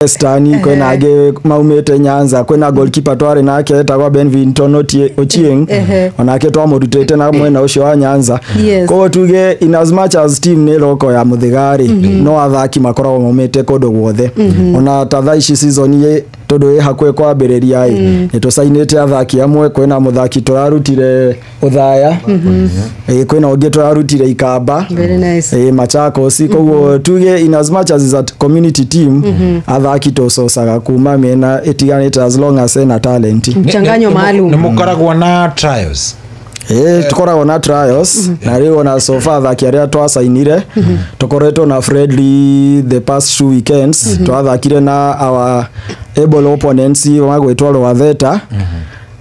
Western, kwĩna angĩ maumĩte Nyanza, kwĩna goalkeeper twarĩ nake etagwo Benvinton Ochieng, onake twamũrutĩte na mwena ũcio wa Nyanza. Koguo tuge in as much as team nĩ roko ya Mũthĩga rĩ, no athaki makoragwo maumĩte kũndũ guothe. Ona ta thaa ici season ĩ tondũ ĩ hakuhĩ kwambĩrĩria ĩ, nĩ tũcainĩte athaki amwe. Kwĩna mũthaki tũrarutire Ũthaya, kwĩna ũngĩ tũrarutire Ikamba. Very nice. Machakos. Koguo tuge in as much as is a community team, athaki tũcocaga kuma mĩena ĩtiganĩte as long as ena talent. Mchanganyo maalum. Nĩ mũkoragwo na trials? Tukoragwo na trials, na rĩu ona so far athaki arĩa twacainire tũkoretwo na friendly the past 2 weekends, twathakire na our able opponents magwĩtwo Rwatheta,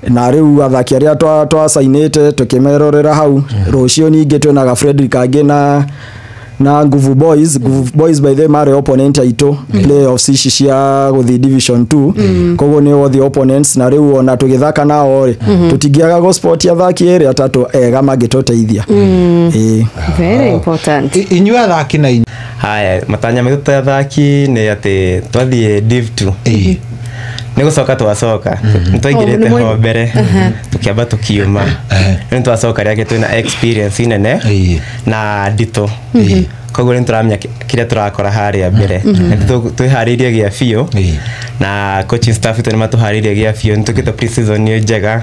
na rĩu athaki arĩa twacainĩte tũkĩmerorera hau. Rũciũ ningĩ twĩna ga friendly kangĩ na Nguvu Boys. Nguvu Boys, by the way, marĩ opponent aitũ playoffs ici cia gũthiĩ Division 2, koguo nĩ othe opponents, na rĩu ona tũgĩthaka nao rĩ, tũtingĩaga gũ spot athaki erĩ atatũ ega mangĩtũteithia. Ĩĩ. Very important. Inyuĩ athaki na inyuĩ? Haya, matanya maitũ ta athaki nĩ atĩ twathiĩ Div 2 nĩ gũcoka twacoka. Nĩ twaingĩrĩte Oh, ho mbere tũkĩamba tũkiuma, rĩu nĩ twacoka rĩangĩ twĩna experience nene na nditũ, koguo nĩ tũramenya kĩrĩa tũrakora harĩa mbere. Na twĩharĩirie gĩa biũ na coaching staff itũ nĩ matũharĩirie gĩa biũ. Nĩ tũkĩte pre-season nĩ njega,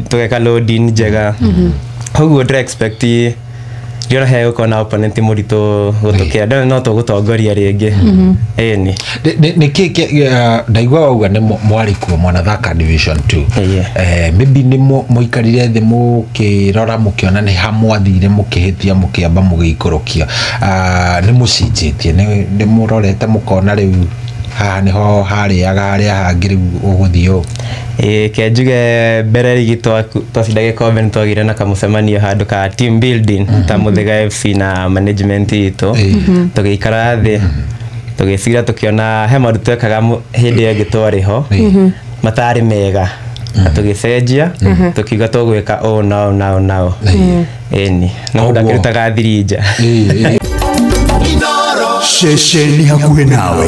tũgeka loading njega, koguo ndĩra expect ndiona he gũkorwo na opponent mũritũ gũtũkĩra. Ndĩrona no tũgũtongoria rĩngĩ, ĩni. Nĩ kĩ ndaigua wauga nĩ mwarĩ kuo mwanathaka Division 2? Maybe nĩ mũikarire thĩ mũkĩrora mũkĩona nĩ ha mwathire mũkĩhĩtia mũkĩamba mũgĩikũrũkia. Ah, nĩ mũcinjĩtie, nĩ mũrorete mũkona rĩu haha nĩho harĩaga harĩa hangĩ rĩu ũgũthiĩ ũũ? Ĩĩ, ke njuge mbere rigi twacinda gĩkombe nĩ twagĩire na kamũcemanio handũ ka team building ta Mũthĩga FC na management itũ. Tũgĩikara thĩ, tũgĩcira, tũkĩona he maũndũ twekaga hĩndĩ ĩyo ĩngĩ twarĩ ho matarĩ mega, na tũgĩcenjia, tũkiuga tũgwĩka ũũ na ũũ na ũũ na ũũ. Ĩni no mũndũ akĩrutaga thiri nja. Ĩĩ, ĩĩ. Ceceni hakuhĩ nawe.